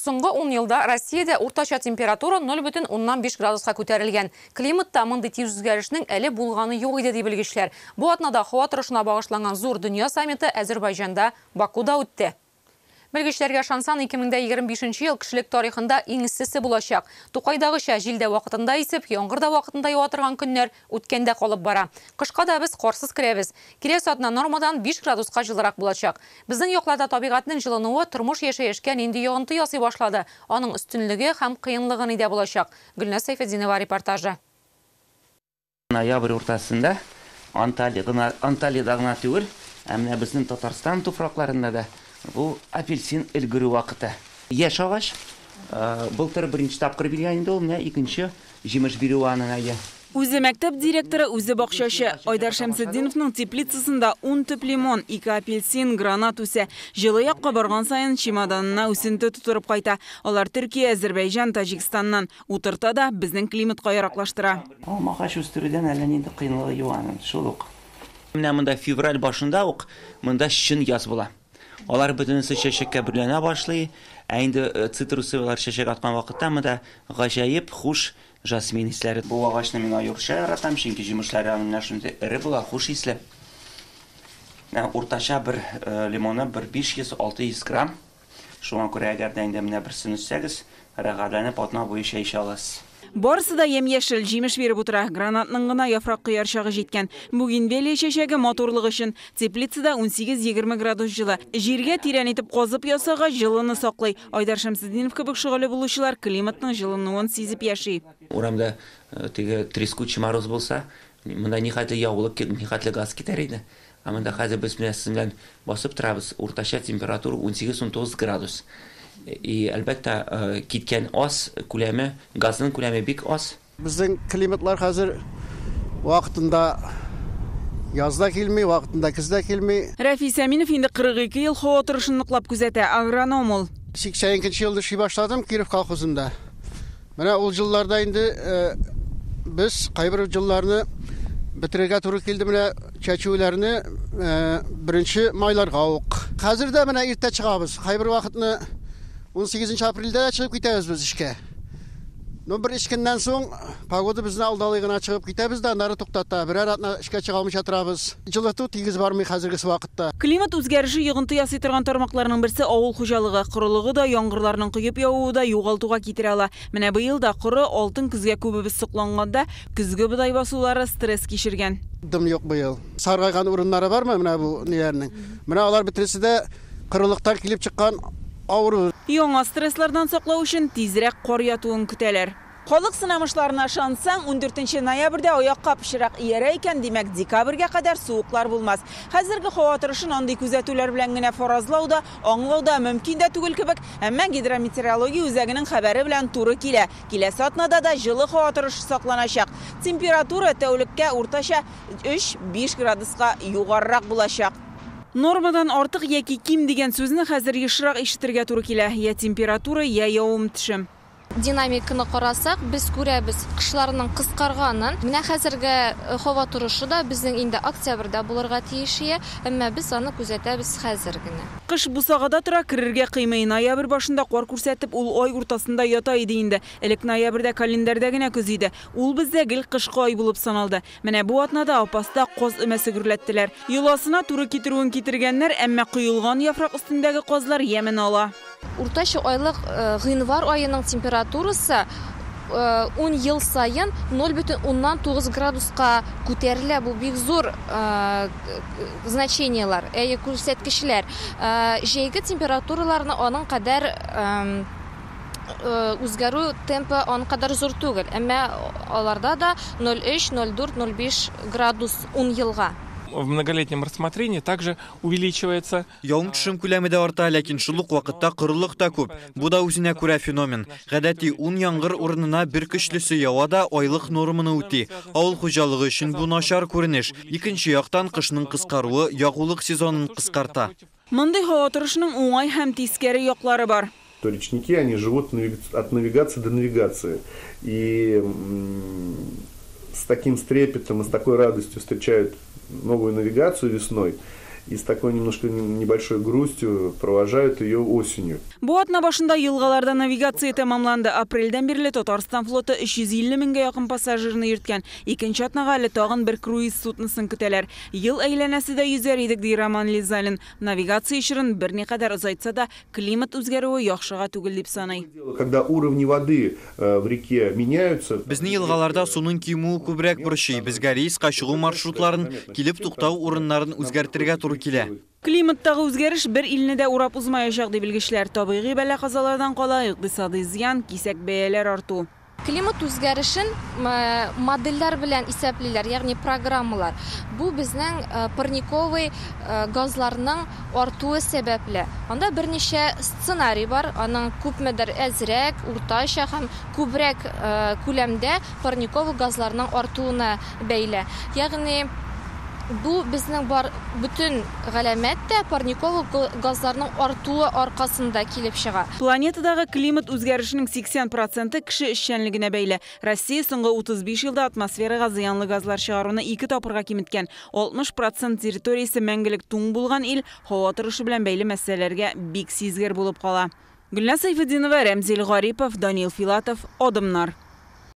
Соңгы 10 елда Россиядә уртача температура 0,5 градуска күтәрелгән. Климатта мондый тиз үзгәрешнең әле булганы юк иде, ди белгечләр. Бу атнада һава торышына багышланган зур дөнья саммиты Әзербайҗанда, Бакуда үтте. Белгечләргә ышансан, 2025 ел кешелек тарихында иң эссесе булачак. Тукайдагыча, җил дә вакытында исеп, яңгыр да вакытында ява торган көннәр үткәндә калып бара. Кышка да без карсыз керәбез. Киләсе атна нормадан 5 градуска җылырак булачак. Безнең якларда табигатьнең җылынуы тормыш-яшәешкә нинди йогынты ясый башлады, аның өстенлеге һәм кыенлыгы нидә булачак? Гөлназ Сәйфетдинова репортажы. Ноябрь уртасында Анталия гына, Анталиядә гына түгел, ә менә безнең Татарстан туфракларында да бу апельсин өлгерү вакыты. Яшь агач, былтыр беренче тапкыр биргән инде ул, менә икенче җимеш бирүе аның әйе. Үзе мәктәп директоры, үзе бакчачы. Айдар Шәмсетдиновның теплицасында 10 төп лимон, 2 апельсин, гранат үсә. Җылы якка барган саен чемоданына үсенте тутырып кайта. Алар Төркия, Әзербәйҗан, Таҗикстаннан. Утырта да, безнең климатка яраклаштыра. Алма агач үстерүдән әллә нинди кыенлыгы юк аның, шул ук. Менә монда февраль башында ук монда чын яз була. Алар бөтенесе чәчәккә бөреләнә башлый. Ә инде цитрусовыйлар чәчәк аткан вакытта монда гаҗәеп хуш жасмин исләре. Бу агачны мин аеруча яратам, чөнки җимешләре аның менә шундый эре була, хуш исле. Менә уртача бер лимоны бер 500-600 грамм. Шуңа күрә әгәр дә инде менә берсен өзсәгез, рәхәтләнеп атна буе чәй эчә аласыз. Барысы да ямь-яшел, җимеш биреп утыра. Гранатның гына яфрак кояр чагы җиткән. Бугенвиллия чәчәге матурлык өчен. Теплицада 18-20 градус җылы. Җиргә тирән итеп казып ясагач, җылыны саклый. Айдар Шәмсетдинов кебек шөгыле булучылар климатның җылынуын сизеп яши. Урамда теге трескучий мороз булса, монда нихәтле ягулык, нихәтле газ китәр иде. Ә монда хәзер без менә сезнең белән басып торабыз, уртача температура 18-19 градус. И, әлбәттә, киткән аз күләме, газның күләме бик аз. Безнең климатлар хәзер вакытында язда килми, вакытында көздә килми. Рәфис Әминов инде 42 ел һава торышын ныклап күзәтә, агроном ул. 82 елда эшли башладым Киров колхозында. Менә ул елларда инде без кайбер елларны бетерергә туры килде, менә чәчүләрне беренче майларга ук. Хәзер дә менә иртә чыгабыз. Кайбер вакытны 18 апрельдә дә чыгып китәбез без эшкә. Но бер өч көннән соң погода безне алдалый гына чыгып китәбез дә, аннары туктата. Берәр атна эшкә чыга алмыйча торабыз. Җылыту тигез бармый хәзерге вакытта. Климат үзгәреше йогынты ясый торган тармакларның берсе авыл хуҗалыгы. Корылыгы да, яңгырларның коеп явуы да югалтуга китерә ала. Менә быел да коры алтын көзгә күбебез сокланганда, көзге бодай басулары стресс кичергән. Дым юк быел. Саргайган урыннары бармы менә бу ниләрнең? Менә алар бөтенесе дә корылыктан килеп чыккан авыру. Яңа стресслардан саклау өчен тизрәк кар ятуын көтәләр. Халык сынамышларына ышансаң, 14 ноябрьдә аякка пычрак иярә икән, димәк, декабрьгә кадәр суыклар булмас. Хәзерге һава торышын андый күзәтүләр белән генә фаразлау да, аңлау да мөмкин дә түгел кебек, әмма гидрометеорология үзәгенең хәбәре белән туры килә. Киләсе атнада да җылы һава торышы сакланачак. Температура тәүлеккә уртача 3-5 градуска югарырак булачак. Нормадан артык яки ким дигән сүзне хәзер ешрак ишетергә туры килә. Я температура, я явым-төшем. Динамиканы карасак, без күрәбез кышларның кыскарганын. Менә хәзерге һава торышы да безнең инде октябрьдә булырга тиеш ие, әмма без аны күзәтәбез хәзер генә. Кыш бусагада тора, керергә кыймый. Ноябрь башында кар күрсәтеп, ул ай уртасында ята иде инде. Элек ноябрьдә календарьдә генә көз иде. Ул бездә гел кышкы ай булып саналды. Менә бу атнада Апаста каз өмәсе гөрләттеләр. Йоласына туры китерүен китергәннәр, әмма коелган яфрак өстендәге казлар ямен ала. Уртача айлык гыйнвар аеның температурасы 10 ел саен 0,9 градуска күтәрелә. Бу бик зур значениелар, әйе, күрсәткечләр. Җәйге температураларны аның кадәр үзгәрү темпы аның кадәр зур түгел, әмма аларда да 0,3, 0,4, 0,5 градус 10 елга. В многолетнем рассмотрении также увеличивается. Явым-төшем күләме дә арта, ләкин шул ук вакытта корылык та күп. Бу да үзенә күрә феномен. Гадәти 10 яңгыр урынына бер көчлесе ява да айлык норманы үти. Авыл хуҗалыгы өчен бу начар күренеш. Икенче яктан кышның кыскаруы ягулык сезонын кыскарта. Мондый һава торышының уңай һәм тискәре яклары бар. То речники, они живут от навигации до навигации. И с таким трепетом и с такой радостью встречают новую навигацию весной. И с такой немножко небольшой грустью провожают ее осенью. Бу атна башында елгаларда навигация тәмамланды. Апрельдән бирле Татарстан флоты 350 меңгә якын пассажирны йөрткән. Икенче атнага әле тагын бер круиз судносын көтәләр. Ел әйләнәсе дә йөзәр идек, ди Роман Лизалин. Навигация чорын берникадәр озайтса да, климат үзгәрүе яхшыга түгел дип саный. Когда уровни воды в реке меняются, Безне елгаларда суның кимүе күбрәк борчый. Безгә рейска чыгу маршрутларын, килеп туктау урыннарын үзгәртергә туры килә. Климаттагы үзгәреш бер илне дә урап узмаячак, ди белгечләр. Табигый бәла-казалардан кала икътисадый зыян, кисәк бәяләр арту. Климат үзгәрешен модельләр белән исәплиләр, ягъни программалар. Бу безнең парниковый газларның артуы сәбәпле. Анда берничә сценарий бар, аның күпмедер әзрәк, уртача һәм күбрәк күләмдә парниковый газларның артуына бәйле. Ягъни бу безнең бар бөтен галәмәт тә парниковый газларның артуы аркасында килеп чыга. Планетадагы климат үзгәрешенең 80% кеше эшчәнлегенә бәйле. Россия соңгы 35 елда атмосферага зыянлы газлар чыгаруны 2 тапкырга киметкән. 60% территориясе мәңгелек туң булган ил һава торышы белән бәйле мәсьәләләргә бик сизгер булып кала. Гөлназ Сәйфетдинова, Рәмзил Гарипов, Данил Филатов, Адымнар.